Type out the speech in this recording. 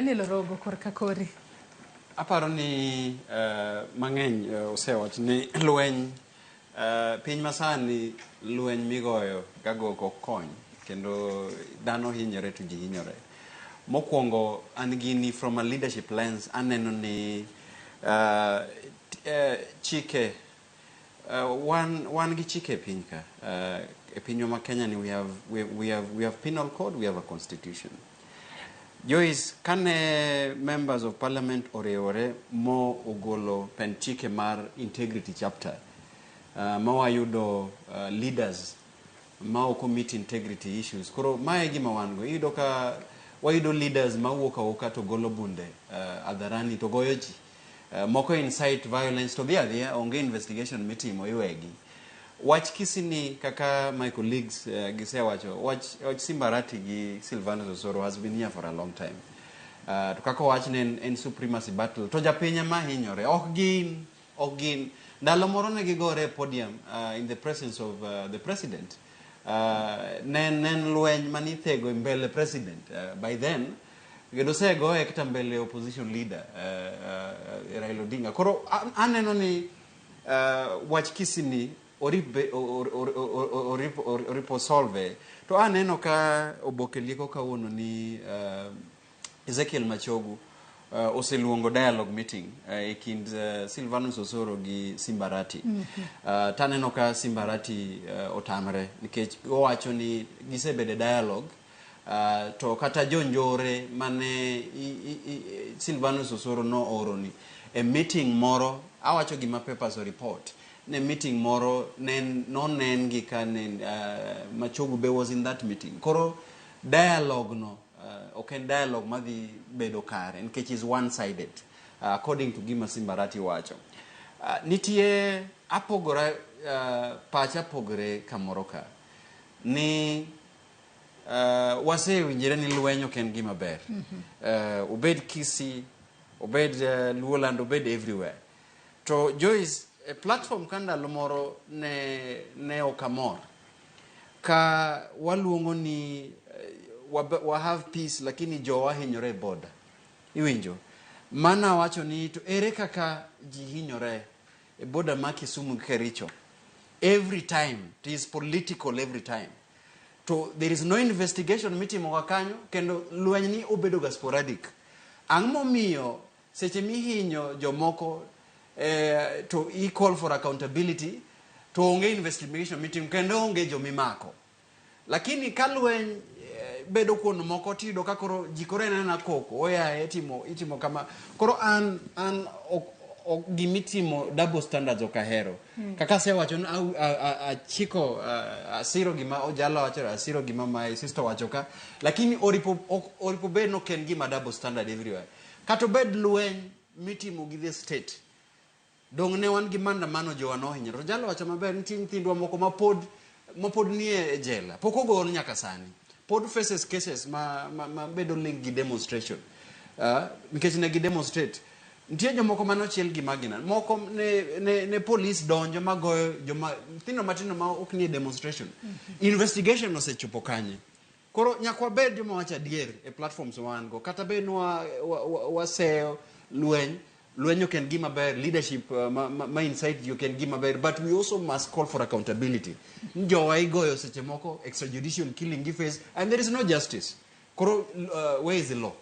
Daniel Orogo, korka kori. Aparo ni mang'eny osewach ni lweny piny masani, lweny migoyo gago ok kony kendo dhano hinyore to ji hinyore. Mokwongo, an gini from a leadership lens aneno ni chike, wan gi chike e piny ka, e pinywa ma Kenya ni we have penal code, we have a constitution. Joyce, kane members of parliament oriwore mo ogolo pen chike mar integrity chapter, ma wayudo leaders ma ok meet integrity issues. Koro mae e gima wan go. Iyudo ka wayudo leaders mawuok awuoka to golo bunde hadharani to goyo ji. Moko incite violence to dhi adhiya, onge investigation mitimo, iwegi. Wach Kisini, kaka my colleagues gisewacho, wach Simbarati gi Silvanus Osoro has been here for a long time. To kaka owach ne en supremacy battle to japiny ema hinyore, ok gin ndalo moro ne gigore e podium in the presence of the president. Ne en lweny manithego e mbele president. By then kendo osegoye kata mbele opposition leader, Raila Odinga. Koro aneno ni wach Kisini oripo solve to aneno ka oboke lieko kawuono ni Ezekiel Machogu oseluongo dialogue meeting e kind Silvanus Osoro gi Simbarati. Taneno ka Simbarati otamre nikech owacho ni gisebedo e dialogue, to kata jonjore mane Silvanus Osoro nooro ni e meeting moro, awacho gima papers o report ne meeting moro ne nonen gi ka ne Machogu be was in that meeting. Koro dialogue no ok en dialogue madhi bedo kare nikech is one sided, according to gima Simbarati wacho. Nitie apogora, pacha pogore kamoro ka ni wasewinjore ni lweny ok en gima ber. Obed Kisii, obed Luoland, obed everywhere. To Joyce, e platform ka ndalo moro ne ok amor ka waluongo ni wa have peace, lakini jowa hinyore e border. Iwinjo mana wacho ni to ere kaka ji hinyore e border ma Kisumu gi Kericho every time? It is political every time to there is no investigation mitimo ga kanyo, kendo lweny ni obedo ga sporadic. Ang'o momiyo seche mihinyo jomoko to i call for accountability to onge investigation mitimo kendo onge jomimako? Lakini ka lweny bedo kuond moko, tiyudo ka koro ji koro enena koko oyaye itimo kama. Koro an ok gimitimo double standards ok ahero. Kaka asewacho ni achiko, asiro gima Ojala wacho, asiro gima my sister wacho ka, lakini oripo ok oripo bed no ok en gima double standard everywhere, kata obed lweny mitimo gi the state. Dong ne wan gi maandamano, jowa nohinyore. To jalo wacho maber, nitie nyithindwa moko mapod nie e jela, pok ogol nyaka sani, pod faces cases ma bedo link gi demonstration, nikech ne gi demonstrate. Nitie jomoko mane ochiel gi magina, moko ne police donjo magoyo joma nyithindo matindo ma ok nie demonstration. Investigation osechopo kanye? Koro nyaka wabed joma wacho adier e platforms ma wan go, kata bed ni waseyo lweny. Lweny ok en gima ber, leadership ma incite ji ok en gima ber, but we also must call for accountability. Ni jowa igoyo seche moko extrajudicial killing gi face and there is no justice. Koro where is the law?